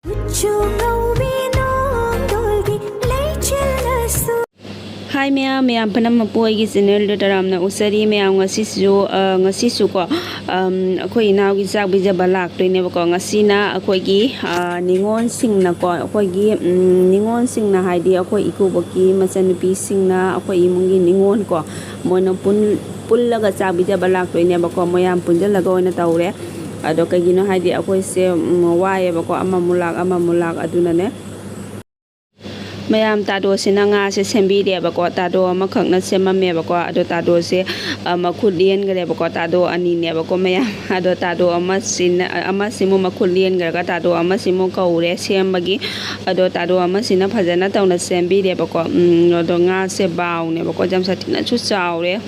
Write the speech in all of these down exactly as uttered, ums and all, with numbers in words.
ꯀꯨꯆꯨ ꯉꯧꯕꯤ ꯅꯣꯡꯗꯣꯜꯒꯤ ꯂꯩꯆꯤꯜꯅꯁꯨ꯫ ꯍꯥꯏ ꯃꯌꯥꯝ, ꯃꯌꯥꯝ ꯄꯨꯝꯅꯃꯛꯄꯨ ꯑꯩꯒꯤ ꯆꯦꯅꯦꯜꯗ ꯇꯔꯥꯝꯅ ꯎꯆꯔꯤ꯫ ꯃꯌꯥꯝ ꯉꯁꯤꯁꯨ, ꯑ, ꯉꯁꯤꯁꯨꯀꯣ, ꯑꯝ, ꯑꯩꯈꯣꯏ ꯏꯅꯥꯎꯒꯤ ꯆꯥꯛ ꯄꯤꯖꯕ ꯂꯥꯛꯇꯣꯏꯅꯦꯕꯀꯣ꯫ ꯉꯁꯤꯅ ꯑꯩꯈꯣꯏꯒꯤ, ꯑ, ꯅꯤꯉꯣꯜꯁꯤꯡꯅꯀꯣ, ꯑꯩꯈꯣꯏꯒꯤ, ꯎꯝ, ꯅꯤꯉꯣꯜꯁꯤꯡꯅ ꯍꯥꯏꯗꯤ ꯑꯩꯈꯣꯏ ꯏꯀꯨꯕꯣꯛꯀꯤ ꯃꯆꯟꯅꯨꯄꯤꯁꯤꯡꯅ ꯑꯩꯈꯣꯏ ꯏꯃꯨꯡꯒꯤ ꯅꯤꯉꯣꯜ ꯀꯣ, ꯃꯣꯏꯅ ꯄꯨꯟ-, ꯄꯨꯜꯂꯒ ꯆꯥꯛ ꯄꯤꯖꯕ ꯂꯥꯛꯇꯣꯏꯅꯦꯕꯀꯣ꯫ ꯃꯣꯏ ꯌꯥꯝ ꯄꯨꯟꯁꯤꯜꯂꯒ ꯑꯣꯏꯅ ꯇꯧꯔꯦ꯫ ꯑꯗꯣ ꯀꯩꯒꯤꯅꯣ ꯍꯥꯏꯗꯤ ꯑꯩꯈꯣꯏꯁꯦ, ꯎꯝ, ꯋꯥꯏꯌꯦꯕꯀꯣ꯫ ꯑꯃꯃꯨꯛ ꯂꯥꯛ, ꯑꯃꯃꯨꯛ ꯂꯥꯛ, ꯑꯗꯨꯅꯅꯦ꯫ ꯃꯌꯥꯝ ꯇꯥꯗꯣꯁꯤꯅ ꯉꯥꯁꯦ ꯁꯦꯝꯕꯤꯔꯦꯕꯀꯣ꯫ ꯇꯥꯗꯣ ꯑꯃꯈꯛꯅ ꯁꯦꯝꯃꯝꯃꯦꯕꯀꯣ꯫ ꯑꯗꯣ ꯇꯥꯗꯣꯁꯦ, ꯑ, ꯃꯈꯨꯠ ꯂꯦꯟꯈ꯭ꯔꯦꯕꯀꯣ꯫ ꯇꯥꯗꯣ ꯑꯅꯤꯅꯦꯕꯀꯣ ꯃꯌꯥꯝ꯫ ꯑꯗꯣ ꯇꯥꯗꯣ ꯑꯃꯁꯤꯅ, ꯑꯃꯁꯤꯃꯨꯛ ꯃꯈꯨꯠ ꯂꯦꯟꯈ꯭ꯔꯒ ꯇꯥꯗꯣ ꯑꯃꯁꯤꯃꯨꯛ ꯀꯧꯔꯦ ꯁꯦꯝꯕꯒꯤ꯫ ꯑꯗꯣ ꯇꯥꯗꯣ ꯑꯃꯁꯤꯅ ꯐꯖꯅ ꯇꯧꯅ ꯁꯦꯝꯕꯤꯔꯦꯕꯀꯣ꯫ ꯎꯝ, ꯑꯗꯣ ꯉꯥꯁꯦ ꯕꯥꯎꯅꯦꯕꯀꯣ꯫ ꯌꯥꯝ ꯁꯥꯊꯤꯅꯁꯨ ꯆꯥꯎꯔꯦ꯫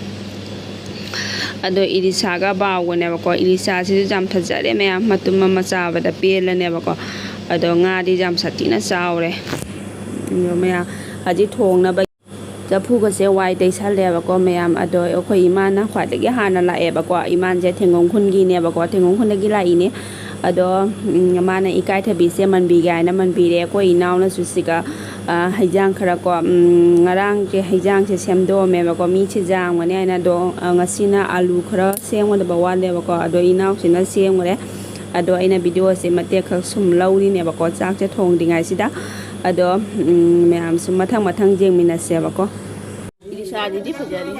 ꯑꯗꯣ ꯏꯂꯤꯁꯥꯒ ꯕꯥꯎꯒꯅꯦꯕꯀꯣ꯫ ꯏꯂꯤꯁꯥꯁꯤꯁꯨ ꯌꯥꯝ ꯐꯖꯔꯦ ꯃꯌꯥꯝ, ꯃꯇꯨꯝ ꯑꯃ ꯆꯥꯕꯗ ꯄꯦꯜꯂꯅꯦꯕꯀꯣ꯫ ꯑꯗꯣ ꯉꯥꯗꯤ ꯌꯥꯝ ꯁꯥꯊꯤꯅ ꯆꯥꯎꯔꯦ꯫ ꯑꯗꯣ ꯃꯌꯥꯝ ꯍꯧꯖꯤꯛ ꯊꯣꯡꯅꯕ ꯆꯐꯨꯒꯁꯦ ꯋꯥꯏ ꯇꯩꯁꯜꯂꯦꯕꯀꯣ ꯃꯌꯥꯝ꯫ ꯑꯗꯣ ꯑꯩꯈꯣꯏ ꯏꯃꯥꯅ ꯈ꯭ꯋꯥꯏꯗꯒꯤ ꯍꯥꯟꯅ ꯂꯥꯛꯑꯦꯕꯀꯣ꯫ ꯏꯃꯥꯟꯁꯦ ꯊꯦꯡꯒꯣꯡ ꯈꯨꯟꯒꯤꯅꯦꯕꯀꯣ, ꯊꯦꯡꯒꯣꯡ ꯈꯨꯟꯗꯒꯤ ꯂꯥꯛꯏꯅꯦ꯫ ꯑꯗꯣ, ꯎꯝ, ꯃꯥꯅ ꯏꯀꯥꯏꯊꯕꯤꯁꯦ ꯃꯟꯕꯤꯒꯦ ꯍꯥꯏꯅ ꯃꯟꯕꯤꯔꯦ꯫ ꯑꯩꯈꯣꯏ ꯏꯅꯥꯎꯅꯁꯨ ꯁꯤꯒ, ꯑ, ꯍꯩꯖꯥꯡ ꯈꯔ ꯀꯣ, ꯎꯝ, ꯉꯔꯥꯡꯁꯦ ꯍꯩꯖꯥꯡꯁꯦ ꯁꯦꯝꯗꯣꯛꯑꯝꯃꯦꯕꯀꯣ꯫ ꯃꯤꯁꯦ ꯌꯥꯝꯒꯅꯤ ꯍꯥꯏꯅ꯫ ꯑꯗꯣ, ꯑ, ꯉꯁꯤꯅ ꯑꯂꯨ ꯈꯔ ꯁꯦꯝꯒꯗꯕ ꯋꯥꯠꯂꯦꯕꯀꯣ꯫ ꯑꯗꯣ ꯏꯅꯥꯎꯁꯤꯅ ꯁꯦꯝꯈ꯭ꯔꯦ꯫ ꯑꯗꯣ ꯑꯩꯅ ꯚꯤꯗꯤꯑꯣꯁꯦ ꯃꯇꯦꯛ ꯈꯛ ꯁꯨꯝ ꯂꯧꯔꯤꯅꯦꯕꯀꯣ ꯆꯥꯛꯁꯦ ꯊꯣꯡꯗ꯭ꯔꯤꯉꯩꯁꯤꯗ꯫ ꯑꯗꯣ, ꯎꯝ, ꯃꯌꯥꯝꯁꯨ ꯃꯊꯪ ꯃꯊꯪ ꯌꯦꯡꯃꯤꯟꯅꯁꯦꯕꯀꯣ꯫ ꯏꯂꯤꯁꯥꯁꯤꯗꯤ ꯐꯖꯔꯦ꯫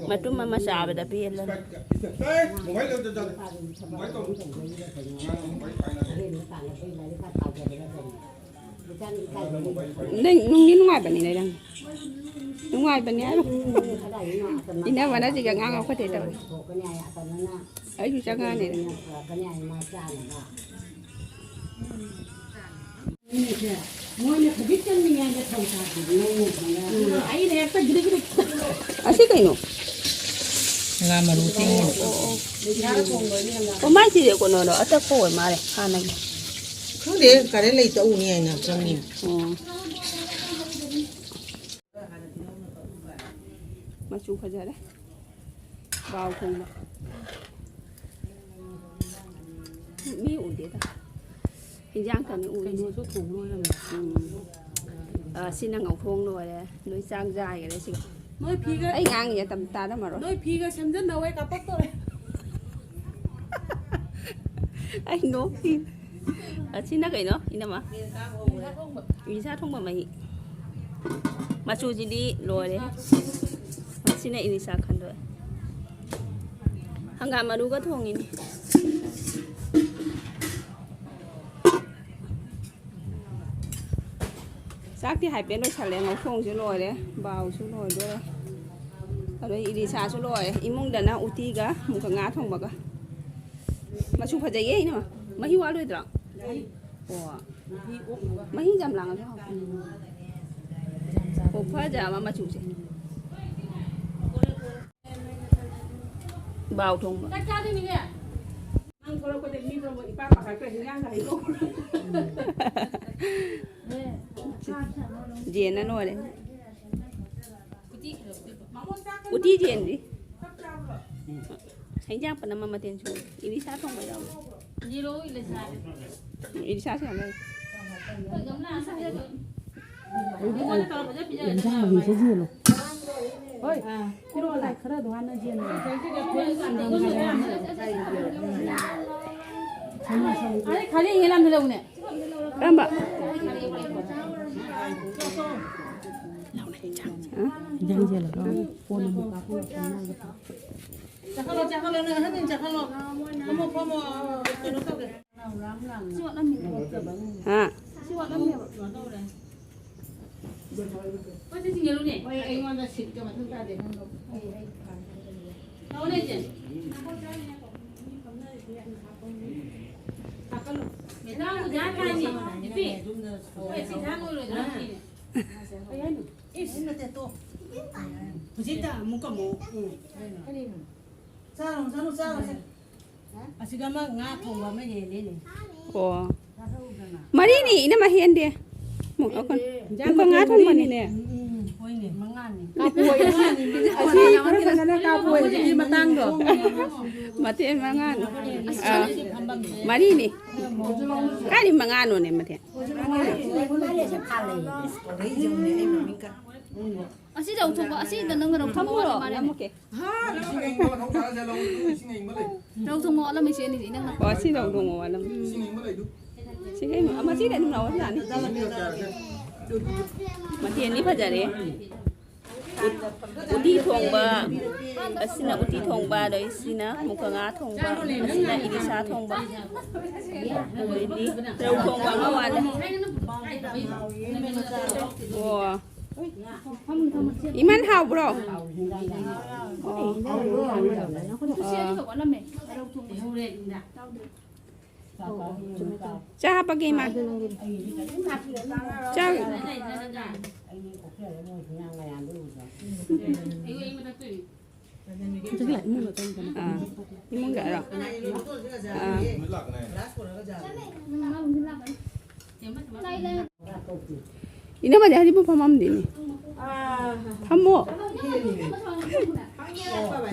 ꯃꯇꯨꯝ ꯑꯃ ꯆꯥꯕꯗ ꯄꯦꯜꯂꯅꯤ꯫ ꯅꯪ ꯅꯨꯡꯗꯤ ꯅꯨꯡꯉꯥꯏꯕꯅꯤꯅꯦ ꯅꯪ꯫ ꯅꯨꯡꯉꯥꯏꯕꯅꯦ ꯍꯥꯏꯕ꯫ ꯏꯅꯝꯃꯅ ꯁꯤꯒ ꯑꯉꯥꯡ ꯑꯩꯈꯣꯏꯗꯩ ꯇꯧꯔꯦ꯫ ꯑꯩꯁꯨ ꯆꯪꯉꯛꯑꯅꯤ꯫ ꯃꯣꯏꯅ ꯈꯖꯤꯛ ꯆꯪꯅꯤꯡꯉꯥꯏꯗ ꯊꯧ ꯁꯥꯗ꯭ꯔꯤꯕꯅꯦ꯫ ꯑꯩꯅ ꯍꯦꯛꯇ ꯒ꯭ꯔꯤꯛ ꯒ꯭ꯔꯤꯛ꯫ ꯑꯁꯤ ꯀꯩꯅꯣ? ꯉꯥ ꯃꯔꯨ ꯇꯤꯡꯉꯤ꯫ ꯑꯣ, ꯃꯥꯏꯁꯤꯗꯤ ꯀꯩꯅꯣꯗꯣ ꯑꯇꯛꯄ ꯑꯣꯏ ꯃꯥꯜꯂꯦ ꯍꯥꯟꯅꯒꯤ꯫ ꯈꯪꯗꯦ, ꯀꯔꯦꯟ ꯂꯩ ꯇꯛꯎꯅꯤ ꯍꯥꯏꯅ ꯆꯪꯉꯤ꯫ ꯑꯣ꯫ ꯃꯆꯨ ꯐꯖꯔꯦ꯫ ꯕꯥꯎ ꯊꯣꯡꯕ꯫ ꯃꯤ ꯎꯗꯦꯗ꯫ ꯍꯤꯟꯖꯥꯡ ꯈꯛꯅꯤ ꯎꯔꯤꯁꯦ꯫ ꯀꯩꯅꯣꯁꯨ ꯊꯣꯡ ꯂꯣꯏꯔꯝꯃꯦ꯫ ꯎꯝ꯫ ꯑ, ꯁꯤꯅ ꯉꯧꯊꯣꯡ ꯂꯣꯏꯔꯦ꯫ ꯅꯣꯏ ꯆꯥꯛ ꯆꯥꯈꯔꯦ ꯁꯤꯒ꯫ ꯅꯣꯏ ꯐꯤꯒ ꯑꯩ ꯉꯥꯡꯉꯤꯁꯦ ꯇꯝ-, ꯇꯥꯔꯝꯃꯔꯣꯏ꯫ ꯅꯣꯏ ꯐꯤꯒ ꯁꯦꯝꯖꯟꯅꯧ, ꯑꯩ ꯀꯥꯄꯛꯇꯣꯔꯦ꯫ ꯑꯩ ꯅꯣꯛꯀꯤ꯫ ꯑꯁꯤꯅ ꯀꯩꯅꯣ, ꯏꯅꯝꯃ? ꯌꯦꯟꯁꯥ ꯊꯣꯡꯕ꯫ ꯌꯦꯟꯁꯥ ꯊꯣꯡꯕ ꯃꯍꯤ꯫ ꯃꯆꯨꯁꯤꯗꯤ ꯂꯣꯏꯔꯦ꯫ ꯁꯤꯅ ꯏꯂꯤꯁꯥ ꯈꯟꯗꯣꯛꯑꯦ꯫ ꯍꯪꯒꯥꯝ ꯃꯔꯨꯒ ꯊꯣꯡꯉꯤꯅꯤ꯫ ꯆꯥꯛꯇꯤ ꯍꯥꯏꯐꯦꯠ ꯂꯣꯏꯁꯜꯂꯦ꯫ ꯉꯧꯊꯣꯡꯁꯨ ꯂꯣꯏꯔꯦ, ꯕꯥꯎꯁꯨ ꯂꯣꯏꯗꯣꯔꯦ꯫ ꯑꯗꯩ ꯏꯂꯤꯁꯥꯁꯨ ꯂꯣꯏꯔꯦ꯫ ꯏꯃꯨꯡꯗꯅ ꯎꯇꯤꯒ ꯑꯃꯨꯛꯀ ꯉꯥ ꯊꯣꯡꯕꯒ꯫ ꯃꯆꯨ ꯐꯖꯩꯌꯦ, ꯏꯅꯝꯃ꯫ ꯃꯍꯤ ꯋꯥꯠꯂꯣꯏꯗ꯭ꯔꯣ? ꯑꯣ꯫ ꯃꯍꯤ ꯌꯥꯝ ꯂꯥꯡꯉꯁꯨ ꯍꯥꯎꯇꯦ꯫ ꯑꯣ, ꯐꯖꯕ ꯃꯆꯨꯁꯦ꯫ ꯕꯥꯎ ꯊꯣꯡꯕ꯫ ꯆꯥꯛ ꯆꯥꯗꯣꯏꯅꯤꯅꯦ꯫ ꯅꯪ ꯊꯣꯛꯂꯛꯄꯗ ꯃꯤ ꯊꯣꯛꯂꯛꯄ ꯏꯄꯥ ꯄꯥꯈꯠꯈ꯭ꯔꯦ, ꯍꯤꯟꯖꯥꯡꯒ ꯍꯩꯗꯣꯛꯈ꯭ꯔꯦ꯫ ꯖꯦꯟꯅ ꯂꯣꯏꯔꯦ꯫ ꯎꯇꯤ ꯖꯦꯟꯗꯤ꯫ ꯍꯤꯟꯖꯥꯡ ꯄꯅꯝ ꯑꯃ ꯃꯊꯦꯜ ꯁꯨꯔꯦ꯫ ꯏꯂꯤꯁꯥ ꯊꯣꯡꯕ ꯌꯥꯎꯔꯦ꯫ ꯏꯂꯤꯁꯥꯁꯨ ꯌꯥꯝ ꯂꯩ꯫ ꯌꯦꯟꯖꯥꯡ ꯃꯍꯤꯁꯦ ꯌꯦꯜꯂꯣ꯫ ꯍꯣꯏ꯫ ꯄꯤꯔꯛꯑꯣ, ꯂꯥꯏ ꯈꯔꯗꯣ ꯍꯥꯟꯅ ꯌꯦꯜꯂꯣ꯫ ꯑꯩ ꯈꯥꯂꯤ ꯌꯦꯜꯂꯝꯗ ꯂꯧꯅꯦ꯫ ꯀꯔꯝꯕ? ꯌꯦꯟꯖꯥꯡ ꯌꯦꯜꯂꯒ ꯀꯣꯟꯅ ꯑꯃꯨꯛ ꯀꯥꯞꯄꯒ ꯆꯥꯅꯕ꯫ ꯆꯥꯈꯠꯂꯣ, ꯆꯥꯈꯠꯂꯣ, ꯅꯪ ꯑꯍꯟꯁꯤꯡ ꯆꯥꯈꯠꯂꯣ꯫ ꯐꯝꯃꯣ, ꯐꯝꯃꯣ, ꯀꯩꯅꯣ ꯇꯧꯒꯦ꯫ ꯍꯥ? ꯍꯣꯏ, ꯁꯤ ꯆꯤꯡꯁꯤꯜꯂꯨꯅꯦ꯫ ꯍꯣꯏ, ꯑꯩꯉꯣꯟꯗ ꯁꯤꯠꯀ ꯃꯊꯧ ꯇꯥꯗꯦ, ꯅꯪꯗꯣ꯫ ꯂꯥꯛꯑꯣꯅꯦ, ꯏꯆꯦ꯫ ꯃꯦꯗꯥꯝ, ꯑꯣꯖꯥ ꯊꯥꯏꯅꯦ, ꯅꯨꯄꯤ꯫ ꯍꯣꯏ, ꯁꯤ ꯊꯥꯡ ꯑꯣꯏꯔꯣꯏꯗ꯭ꯔꯥ ꯈꯪꯗꯦꯅꯦ꯫ ꯀꯩ ꯍꯥꯏꯅꯣ? ꯏꯁ, ꯅꯠꯇꯦ, ꯇꯣ꯫ ꯍꯧꯖꯤꯛꯇ ꯑꯃꯨꯛꯀ ꯑꯃꯨꯛ, ꯎꯝ꯫ ꯀꯔꯤꯅꯣ? ꯆꯥꯔꯣ, ꯆꯥꯔꯣ, ꯆꯥꯔꯣ, ꯆꯥꯔꯣ꯫ ꯑꯁꯤꯒ ꯑꯃ ꯉꯥ ꯊꯣꯡꯕ ꯑꯃ ꯍꯦꯜꯂꯤꯅꯦ꯫ ꯑꯣ꯫ ꯆꯥꯍꯧꯗꯅ꯫ ꯃꯔꯤꯅꯤ, ꯏꯅꯝꯃ, ꯍꯦꯟꯗꯦ꯫ ꯑꯃꯨꯛ ꯑꯩꯈꯣꯏ ꯍꯦꯟꯗꯦ꯫ ꯏꯟꯖꯥꯡ ꯑꯃꯨꯛꯀ ꯉꯥ ꯃꯊꯦꯜ ꯊꯣꯡꯕꯅꯤ꯫ ꯃꯔꯤꯅꯤꯅꯦ꯫ ꯎꯝ, ꯎꯝ, ꯍꯣꯏ꯫ ꯃꯉꯥꯅꯤ꯫ ꯀꯥꯞꯄꯣꯏ꯫ ꯑꯁꯤ ꯈꯔ ꯐꯖꯅ ꯀꯥꯞꯄꯣꯏ꯫ ꯍꯧꯖꯤꯛꯀꯤ ꯃꯇꯥꯡꯗꯣ꯫ ꯃꯊꯦꯜ ꯃꯉꯥꯅꯤ꯫ ꯑꯥ, ꯃꯔꯤꯅꯤ꯫ ꯀꯥꯏꯗꯩ ꯃꯉꯥꯅꯣꯅꯦ ꯃꯊꯦꯜ? ꯑꯁꯤ ꯂꯧꯊꯣꯛꯄ, ꯑꯁꯤꯗ ꯅꯪꯅ ꯂꯧꯊꯣꯛꯄ ꯊꯝꯃꯨꯔꯣ, ꯋꯥꯂꯦ ꯃꯥꯜꯂꯦꯅꯦ꯫ ꯅꯝꯃꯨꯀꯦ꯫ ꯂꯧꯊꯣꯛꯄ ꯋꯥꯠꯂꯝꯃꯤ ꯁꯤ ꯑꯅꯤꯁꯦ ꯏꯅꯪ꯫ ꯑꯣ, ꯁꯤ ꯂꯧꯊꯣꯛꯄ ꯋꯥꯠꯂꯝꯃꯤ꯫ ꯁꯤ ꯀꯩꯅꯣ? ꯑꯃ ꯁꯤꯗ ꯑꯗꯨꯝ ꯂꯧꯔ ꯌꯥꯅꯤ꯫ ꯃꯊꯦꯜꯗꯤ ꯐꯖꯔꯦ꯫ ꯎꯠ-, ꯎꯇꯤ ꯊꯣꯡꯕ, ꯑꯁꯤꯅ ꯎꯇꯤ ꯊꯣꯡꯕ, ꯑꯗꯩ ꯁꯤꯅ ꯃꯨꯀ ꯉꯥ ꯊꯣꯡꯕ, ꯑꯁꯤꯅ ꯏꯂꯤꯁꯥ ꯊꯣꯡꯕ, ꯑꯗꯩꯗꯤ ꯔꯧ ꯊꯣꯡꯕ ꯑꯃ ꯋꯥꯠꯂꯦ꯫ ꯑꯣ꯫ ꯏꯃꯥꯟ ꯍꯥꯎꯕ꯭ꯔꯣ? ꯑꯣ꯫ ꯑꯥ꯫ ꯆꯥ ꯍꯥꯞꯄꯒꯦ, ꯏꯃꯥ꯫ ꯆꯥ꯫ ꯑꯥ, ꯏꯃꯨꯡꯗꯔꯣ? ꯑꯥ꯫ ꯏꯅꯝꯃꯗꯤ ꯍꯧꯖꯤꯛꯄꯨ ꯐꯝꯃꯝꯗꯦꯅꯦ꯫ ꯐꯝꯃꯣ꯫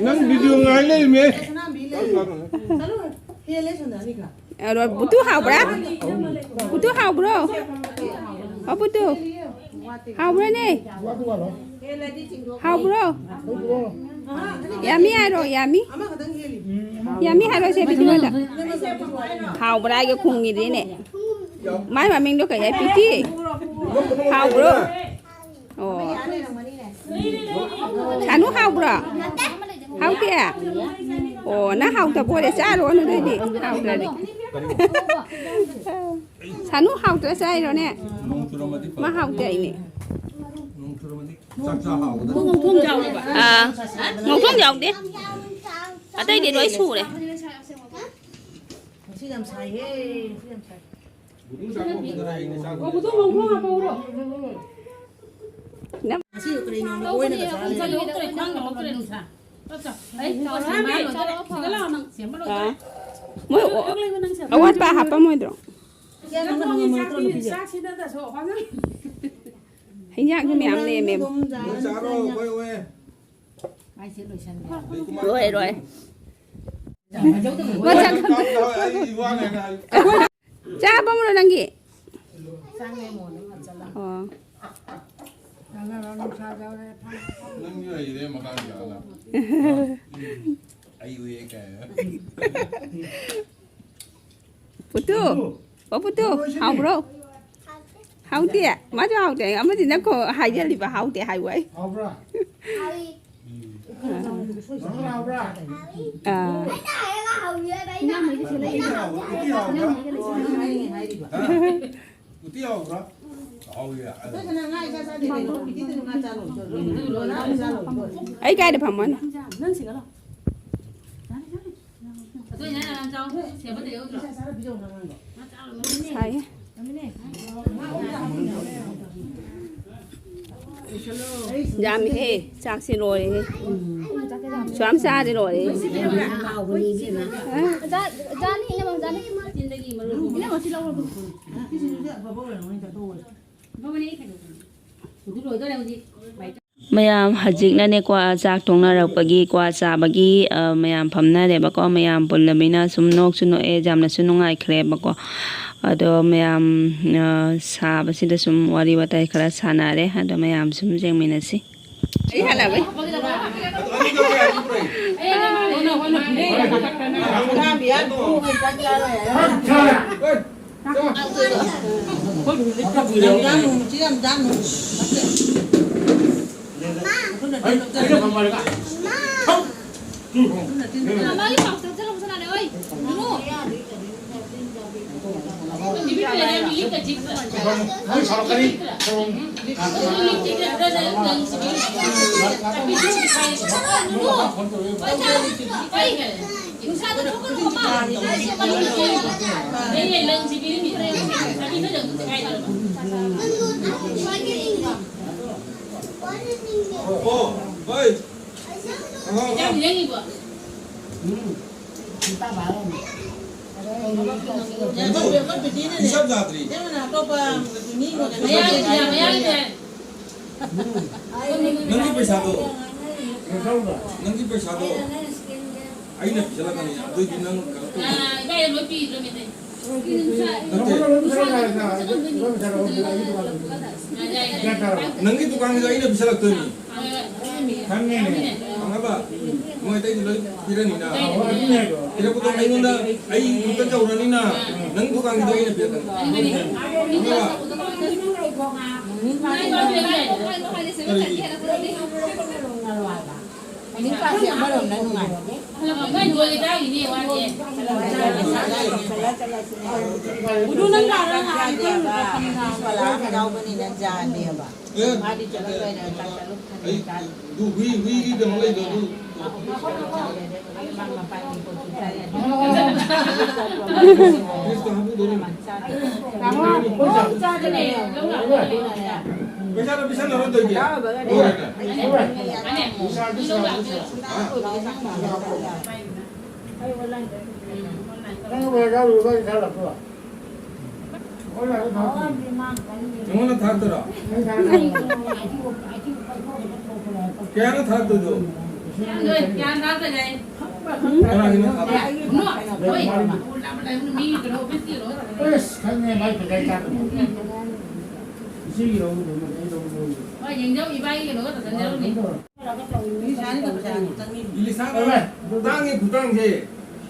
ꯅꯪ ꯚꯤꯗꯤꯑꯣ ꯉꯥꯏ ꯂꯩꯔꯤꯃꯦ꯫ ꯑꯗꯣ ꯕꯨꯇꯨ ꯍꯥꯎꯕ꯭ꯔꯥ? ꯕꯨꯇꯨ ꯍꯥꯎꯕ꯭ꯔꯣ? ꯑꯣ, ꯕꯨꯇꯨ꯫ ꯍꯥꯎꯕ꯭ꯔꯥꯅꯦ? ꯍꯥꯎꯕ꯭ꯔꯣ? ꯌꯥꯝꯃꯤ ꯍꯥꯏꯔꯣ, ꯌꯥꯝꯃꯤ? ꯌꯥꯝꯃꯤ ꯍꯥꯏꯔꯣ ꯁꯦ ꯚꯤꯗꯤꯑꯣꯗ꯫ ꯍꯥꯎꯕ꯭ꯔꯥ ꯍꯥꯏꯒꯦ ꯈꯨꯝꯈꯤꯗꯦꯅꯦ꯫ ꯃꯥꯏ ꯃꯃꯤꯡꯗꯣ ꯀꯩ ꯍꯥꯏ? ꯄꯤꯇꯤ? ꯍꯥꯎꯕ꯭ꯔꯣ? ꯑꯣ꯫ ꯁꯥꯅꯨ ꯍꯥꯎꯕ꯭ꯔꯣ? ꯍꯥꯎꯇꯦ? ꯑꯣ, ꯅꯪ ꯍꯥꯎꯇꯕ ꯑꯣꯏꯔꯦ, ꯆꯥꯔꯨꯔꯅꯨ ꯑꯗꯨꯏꯗꯤ, ꯍꯥꯎꯇ꯭ꯔꯗꯤ꯫ ꯁꯥꯅꯨ ꯍꯥꯎꯇ꯭ꯔ ꯆꯥꯏꯔꯣꯅꯦ? ꯅꯣꯡ ꯆꯨꯔꯝꯃꯗꯤ ꯐꯕ꯫ ꯃꯥ ꯍꯥꯎꯇꯦ ꯍꯥꯏꯅꯦ꯫ ꯅꯣꯡ ꯆꯨꯔꯝꯃꯗꯤ ꯆꯥꯛ ꯆꯥ ꯍꯥꯎꯒꯗꯕ꯫ ꯑꯥ, ꯉꯧꯊꯣꯡ ꯌꯥꯎꯗꯦ꯫ ꯑꯇꯩꯗꯤ ꯂꯣꯏ ꯁꯨꯔꯦ꯫ ꯉꯁꯤ ꯌꯥꯝ ꯁꯥꯏꯍꯦ, ꯉꯁꯤ ꯌꯥꯝ ꯁꯥꯏ꯫ ꯉꯁꯤ ꯀꯔꯤꯅꯣ ꯂꯣꯏꯅꯒ ꯆꯥ ꯂꯩꯔꯝꯃꯦ? ꯑꯥ꯫ ꯃꯣꯏ ꯑꯣ-, ꯑꯋꯥꯠꯄ ꯍꯥꯞꯄꯝꯃꯣꯏꯗ꯭ꯔꯣ? ꯆꯥꯛꯁꯤꯗ ꯅꯠꯇ꯭ꯔꯣ? ꯍꯤꯟꯖꯥꯡꯁꯨ ꯃꯌꯥꯝ ꯂꯦꯝꯃꯦ꯫ ꯑꯗꯨꯝ ꯆꯥꯔꯣ, ꯑꯩꯈꯣꯏ ꯑꯣꯏ꯫ ꯂꯣꯏ, ꯂꯣꯏ꯫ ꯑꯩ ꯋꯥ ꯉꯥꯡꯅ ꯆꯥ ꯄꯥꯝꯕ꯭ꯔꯣ ꯅꯪꯒꯤ? ꯑꯣ꯫ ꯅꯪꯒꯤ ꯂꯩꯔꯦ ꯃꯈꯥꯒꯤ ꯑꯥꯗ꯫ ꯑꯩ ꯎꯏꯌꯦ ꯀꯥꯏꯅ꯫ ꯄꯨꯇꯨ, ꯑꯣ ꯄꯨꯇꯨ, ꯍꯥꯎꯕ꯭ꯔꯣ? ꯍꯥꯎꯇꯦ? ꯃꯥꯁꯨ ꯍꯥꯎꯇꯦ꯫ ꯑꯃꯗꯤ ꯅꯪ ꯈꯣ-, ꯍꯥꯏꯖꯜꯂꯤꯕ ꯍꯥꯎꯇꯦ ꯍꯥꯏꯌꯨ ꯍꯥꯏ꯫ ꯍꯥꯎꯕ꯭ꯔꯥ? ꯍꯥꯎꯏ꯫ ꯅꯪ ꯍꯥꯎꯕ꯭ꯔꯥ? ꯑꯥ꯫ ꯑꯩꯅ ꯍꯥꯏꯔꯒ ꯍꯥꯎꯏ ꯍꯥꯏꯕ ꯑꯩꯅ ꯍꯥꯏꯕ ꯎꯇꯤ ꯍꯥꯎꯕ꯭ꯔꯥ? ꯎꯇꯤ ꯍꯥꯎꯕ꯭ꯔꯥ? ꯍꯥ? ꯎꯇꯤ ꯍꯥꯎꯕ꯭ꯔꯥ? ꯍꯥꯎꯏ꯫ ꯑꯩ ꯀꯥꯏꯗ ꯐꯝꯃꯣ ꯍꯥꯏꯅꯣ? ꯁꯥꯏꯌꯦ꯫ ꯌꯥꯝꯃꯤꯍꯦ, ꯆꯥꯛꯁꯦ ꯂꯣꯏꯔꯦꯍꯦ꯫ ꯁꯨꯌꯥꯝ ꯆꯥꯔꯗꯤ ꯂꯣꯏꯔꯦ꯫ ꯍꯥꯎꯕꯅꯤ ꯏꯕꯦꯝꯃ꯫ ꯍꯥ? ꯖꯥ-, ꯖꯥꯅꯤ, ꯏꯅꯝꯃ, ꯖꯥꯅꯤ꯫ ꯏꯅꯝꯃ, ꯁꯤ ꯂꯧꯔꯣ꯫ ꯃꯌꯥꯝ ꯍꯧꯖꯤꯛꯅꯅꯦꯀꯣ, ꯆꯥꯛ ꯇꯣꯛꯅꯔꯛꯄꯒꯤ ꯀ꯭ꯋꯥ ꯆꯥꯕꯒꯤ, ꯑ, ꯃꯌꯥꯝ ꯐꯝꯅꯔꯦꯕꯀꯣ꯫ ꯃꯌꯥꯝ ꯄꯨꯜꯂꯃꯤꯅ ꯁꯨꯝ ꯅꯣꯛꯁꯨ ꯅꯣꯛꯑꯦ, ꯌꯥꯝꯅꯁꯨ ꯅꯨꯡꯉꯥꯏꯈ꯭ꯔꯦꯕꯀꯣ꯫ ꯑꯗꯣ ꯃꯌꯥꯝ, ꯑ, ꯁꯥꯕꯁꯤꯗ ꯁꯨꯝ ꯋꯥꯔꯤ ꯋꯥꯇꯥꯏ ꯈꯔ ꯁꯥꯟꯅꯔꯦ꯫ ꯑꯗꯣ ꯃꯌꯥꯝ ꯁꯨꯝ ꯌꯦꯡꯃꯤꯟꯅꯁꯤ꯫ ꯑꯩ ꯍꯜꯂꯛꯑꯕꯩ꯫ ꯅꯪꯒꯤ ꯄꯩꯁꯥꯗꯣ, ꯅꯪꯒꯤ ꯄꯩꯁꯥꯗꯣ ꯑꯩꯅ ꯄꯤꯁꯜꯂꯛꯀꯅꯤ꯫ ꯑꯗꯨꯏꯗꯤ ꯅꯪ ꯀꯩꯅꯣ ꯇꯧ꯫ ꯅꯠꯇꯦ꯫ ꯅꯪꯒꯤ ꯗꯨꯀꯥꯟꯒꯤꯗꯣ ꯑꯩꯅ ꯄꯤꯁꯜꯂꯛꯇꯣꯏꯅꯤ꯫ ꯈꯪꯉꯦꯅꯦ꯫ ꯈꯪꯉꯕ? ꯃꯣꯏ ꯑꯇꯩꯗꯤ ꯂꯣꯏ ꯄꯤꯔꯅꯤꯅ꯫ ꯑꯣ, ꯑꯗꯨꯅꯦ ꯍꯥꯏꯗꯣ꯫ ꯄꯤꯔꯛꯄꯗꯣ ꯑꯩꯉꯣꯟꯗ, ꯑꯩ ꯈꯛꯇ ꯇꯧꯔꯅꯤꯅ꯫ ꯅꯪ ꯗꯨꯀꯥꯟꯒꯤꯗꯣ ꯑꯩꯅ ꯄꯤꯔꯛꯀꯅꯤ꯫ ꯈꯪꯉꯕ? ꯀꯔꯤꯒꯤ? ꯌꯥꯎꯕꯅꯤꯅ ꯌꯥꯗꯦꯕ꯫ ꯑꯦ, ꯃꯥꯗꯤ ꯆꯠꯂꯝꯗꯣꯏꯅꯦ, ꯆꯥꯛ ꯆꯠꯂꯨ꯫ ꯑꯩ, ꯑꯗꯨ ꯍꯨꯏ, ꯍꯨꯏꯒꯤ ꯀꯩꯅꯣ ꯂꯩꯗꯣ ꯑꯗꯨ꯫ ꯄꯩꯁꯥꯗꯣ ꯄꯤꯁꯟꯅꯔꯣ ꯇꯧꯒꯦ꯫ ꯂꯣꯏꯔꯦꯅꯦ꯫ ꯄꯩꯁꯥ, ꯄꯩꯁꯥ, ꯄꯩꯁꯥ꯫ ꯍꯥ? ꯅꯉꯣꯟꯗ ꯊꯥꯔꯛꯇꯣꯏꯔꯣ? ꯀꯌꯥꯅꯣ ꯊꯥꯔꯛꯇꯣꯏꯗꯣ? ꯀꯅꯥꯒꯤꯅꯣ ꯊꯥꯔꯛꯇꯣꯏꯗꯣ? ꯑꯁ, ꯈꯪꯉꯦ, ꯃꯥꯏ ꯄꯩꯁꯥ ꯆꯥꯗꯕ꯫ ꯏꯆꯦꯒꯤ ꯂꯧꯕꯗꯣ ꯑꯩ ꯂꯧꯕꯗꯣ꯫ ꯏꯂꯤꯁꯥꯅ ꯇꯥꯡꯉꯤ ꯈꯨꯇꯥꯡꯁꯦ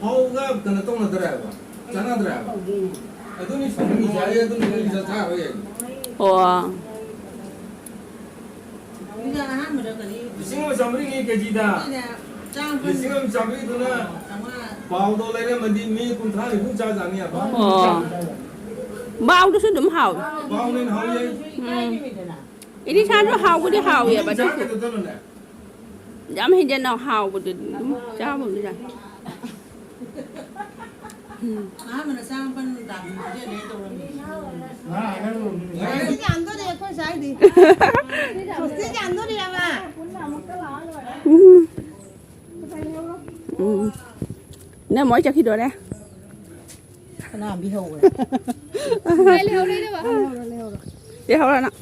ꯍꯥꯎꯒ ꯀꯩꯅꯣ ꯇꯧꯅꯗ꯭ꯔꯦ ꯍꯥꯏꯕ, ꯆꯥꯟꯅꯗ꯭ꯔꯦ ꯍꯥꯏꯕ꯫ ꯑꯗꯨꯅꯤ ꯁꯥꯎꯅꯤꯡꯉꯤꯁꯦ, ꯑꯩ ꯑꯗꯨꯅ ꯏꯂꯤꯁꯥ ꯊꯥꯔꯣꯏ ꯍꯥꯏꯕ꯫ ꯑꯣ꯫ ꯂꯤꯁꯤꯡ ꯑꯃ ꯆꯥꯝꯃꯔꯤꯅꯤ ꯀꯦꯖꯤꯗ꯫ ꯂꯤꯁꯤꯡ ꯑꯃ ꯆꯥꯝꯃꯔꯤꯗꯨꯅ ꯄꯥꯎꯗꯣ ꯂꯩꯔꯝꯃꯗꯤ ꯃꯤ ꯀꯨꯟꯊ꯭ꯔꯥ ꯅꯤꯐꯨ ꯆꯥꯖꯥꯅꯤ ꯍꯥꯏꯕ꯫ ꯑꯣ꯫ ꯕꯥꯎꯗꯨꯁꯨ ꯑꯗꯨꯝ ꯍꯥꯎꯏ꯫ ꯕꯥꯎꯅ ꯍꯦꯟꯅ ꯍꯥꯎꯏ꯫ ꯎꯝ꯫ ꯏꯂꯤꯁꯥꯁꯨ ꯍꯥꯎꯕꯨꯗꯤ ꯍꯥꯎꯋꯦꯕ, ꯑꯗꯨꯁꯨ꯫ ꯆꯥꯒꯗꯕꯗꯅꯅꯦ꯫ ꯌꯥꯝ ꯍꯦꯟꯖꯟꯅ ꯍꯥꯎꯕꯗꯨꯗꯤ ꯑꯗꯨꯝ ꯆꯥꯕ ꯌꯥꯏ꯫ ꯎꯝ꯫ ꯑꯍꯥꯟꯕꯅ ꯆꯥꯃ ꯄꯟ ꯇꯥꯕꯤꯕꯗꯨꯗꯤ ꯑꯗꯨꯃꯥꯏꯅ ꯇꯧꯔꯝꯃꯤ꯫ ꯁꯣꯁꯇꯤ ꯌꯥꯟꯗꯣꯔꯦ ꯑꯩꯈꯣꯏ ꯁ꯭ꯋꯥꯏꯗꯤ꯫ ꯁꯣꯁꯇꯤ ꯌꯥꯟꯗꯣꯔꯦ ꯑꯃ꯫ ꯎꯝ꯫ ꯎꯝ꯫ ꯏꯅꯝꯃ ꯍꯣꯏ ꯆꯠꯈꯤꯗꯣꯔꯦ꯫ ꯁꯅꯥꯝꯕꯤ ꯍꯧꯈ꯭ꯔꯦ꯫ ꯂꯩꯍꯧꯔꯦ, ꯂꯩꯍꯧꯔꯦ꯫ ꯂꯩꯍꯧꯔꯦ, ꯂꯩꯍꯧꯔꯦ꯫ ꯂꯩꯍꯧꯔꯦ ꯅꯪ꯫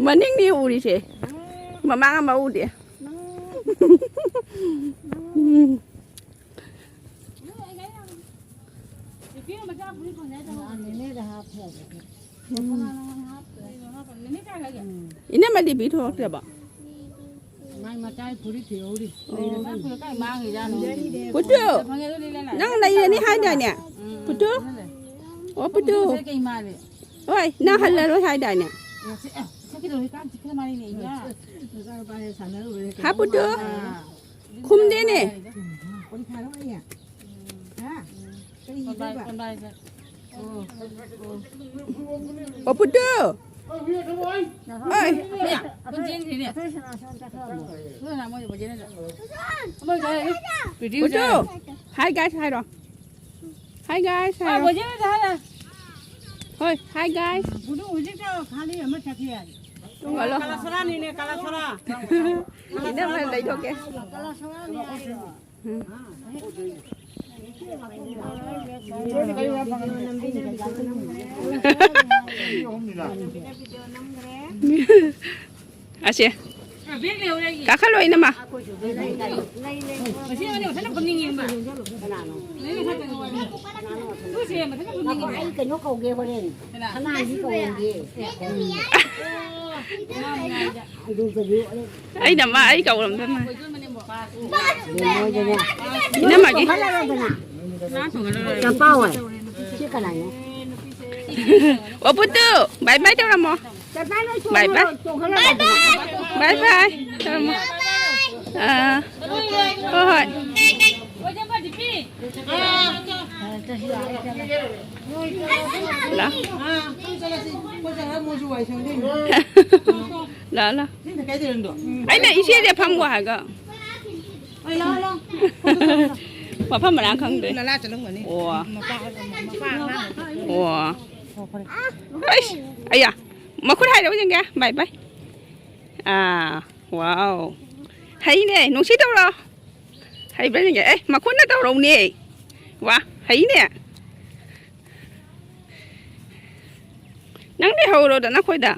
ꯃꯅꯤꯡꯅꯤ ꯎꯔꯤꯁꯦ, ꯃꯃꯥꯡ ꯑꯃ ꯎꯗꯦ꯫ ꯎꯝ꯫ ꯏꯅꯝꯃꯗꯤ ꯄꯤꯊꯣꯛꯇ꯭ꯔꯕꯣ? ꯃꯥꯏ ꯃꯆꯥꯒꯤ ꯐꯨꯔꯤꯠ ꯊꯤꯍꯧꯔꯤ꯫ ꯑꯣ꯫ ꯄꯨꯠꯇꯨ, ꯅꯪ ꯂꯩꯔꯅꯤ ꯍꯥꯏꯗꯥꯏꯅꯦ? ꯄꯨꯠꯇꯨ? ꯑꯣ, ꯄꯨꯠꯇꯨ꯫ ꯍꯣꯏ, ꯅꯪ ꯍꯜꯂꯔꯣꯏ ꯍꯥꯏꯗꯥꯏꯅꯦ? ꯍꯥ, ꯄꯨꯠꯇꯨ? ꯈꯨꯝꯗꯦꯅꯦ꯫ ꯄꯄꯨꯗꯨ! ꯑꯣꯏ! ꯄꯄꯨꯗꯨ! Hi guys ꯍꯥꯏꯔꯣ꯫ Hi guys ꯍꯥꯏꯔꯣ꯫ ꯍꯣꯏ, hi guys꯫ ꯇꯣꯡꯉꯥꯜꯂꯣ꯫ ꯀꯂꯥꯁꯣꯔꯥꯅꯤꯅꯦ, ꯀꯂꯥꯁꯣꯔꯥ꯫ ꯏꯅꯝꯃ ꯂꯩꯊꯣꯛꯀꯦ꯫ ꯑꯁꯦ꯫ ꯀꯥꯈꯠꯂꯣ, ꯏꯅꯝꯃ꯫ ꯑꯩ ꯀꯩꯅꯣ ꯀꯧꯒꯦ ꯍꯣꯔꯦꯟ꯫ ꯁꯅꯥꯒꯤ ꯀꯧꯔꯝꯒꯦ꯫ ꯑꯗꯨꯒꯗꯤ ꯑꯩꯅ ꯃꯥ ꯑꯩ ꯀꯧꯔꯝꯗꯅ꯫ ꯃꯣꯏꯗꯅꯦ꯫ ꯏꯅꯝꯃꯒꯤ꯫ ꯆꯣꯡꯍꯜꯂꯔꯣꯏꯗꯅ꯫ ꯆꯄꯥ ꯍꯣꯏ꯫ ꯁꯤ ꯀꯅꯥꯅꯣ? ꯑꯣ, ꯄꯨꯠꯇꯨ, bye bye ꯇꯧꯔꯝꯃꯣ꯫ ꯆꯄꯥ ꯅꯣꯏ bye bye꯫ ꯆꯣꯡꯍꯜꯂꯔꯣꯏꯗꯅ꯫ Bye bye ꯇꯧꯔꯝꯃꯣ꯫ ꯑꯥ, ꯍꯣꯏ, ꯍꯣꯏ꯫ ꯂꯥ꯫ ꯂꯥ, ꯂꯥ꯫ ꯑꯩꯅ ꯏꯆꯦꯁꯦ ꯐꯝꯒꯣ ꯍꯥꯏꯒ꯫ ꯃꯐꯝ ꯃꯔꯥꯡ ꯈꯪꯗꯦ꯫ ꯅꯂꯥ ꯆꯠꯂꯝꯒꯅꯤ꯫ ꯑꯣ꯫ ꯃꯄꯥ, ꯃꯄꯥ ꯑꯉꯥꯡ꯫ ꯑꯣ꯫ ꯑꯩꯁ, ꯑꯌꯥ꯫ ꯃꯈꯨꯠ ꯍꯥꯏꯔꯛꯎ ꯌꯦꯡꯒꯦ꯫ Bye bye꯫ ꯑꯥ, wow꯫ ꯍꯩꯅꯦ, ꯅꯨꯡꯁꯤ ꯇꯧꯔꯣ꯫ ꯍꯩꯕ꯭ꯔꯥ ꯌꯦꯡꯒꯦ꯫ ꯑꯦ, ꯃꯈꯨꯠꯅ ꯇꯧꯔꯧꯅꯦ꯫ ꯋꯥ, ꯍꯩꯅꯦ꯫ ꯅꯪꯗꯤ ꯍꯧꯔꯣꯗ ꯅꯈꯣꯏꯗ꯫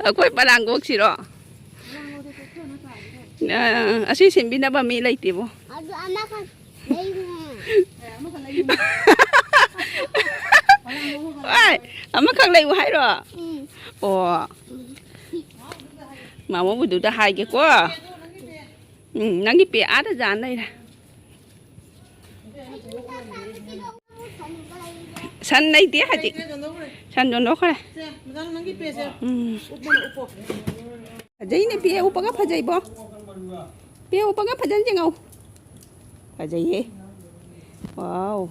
ꯑꯩꯈꯣꯏ ꯄꯂꯥꯡꯒꯣꯛꯁꯤꯔꯣ? ꯑ, ꯑꯁꯤ ꯁꯤꯟꯕꯤꯅꯕ ꯃꯤ ꯂꯩꯇꯦꯕꯣ꯫ ꯑꯗꯨ ꯑꯃꯈꯛ ꯂꯩꯕꯅꯦ꯫ ꯍꯣꯏ, ꯑꯃꯈꯛ ꯂꯩꯌꯨ ꯍꯥꯏꯔꯣ? ꯎꯝ꯫ ꯑꯣ꯫ ꯃꯥꯃꯣꯕꯨꯗꯨꯗ ꯍꯥꯏꯒꯦꯀꯣ꯫ ꯎꯝ, ꯅꯪꯒꯤ ꯄꯦ ꯑꯥꯗ ꯖꯥꯟ ꯂꯩꯔꯦ꯫ ꯁꯟ ꯂꯩꯇꯦ ꯍꯧꯖꯤꯛ꯫ ꯁꯟ ꯌꯣꯟꯊꯣꯛꯈ꯭ꯔꯦ꯫ ꯎꯝ꯫ ꯐꯖꯩꯅꯦ, ꯄꯦ ꯎꯞꯄꯒ ꯐꯖꯩꯕꯣ꯫ ꯄꯦ ꯎꯞꯄꯒ ꯐꯖꯅ ꯌꯦꯡꯉꯧ꯫ ꯐꯖꯩꯍꯦ꯫ ꯋꯥꯎ꯫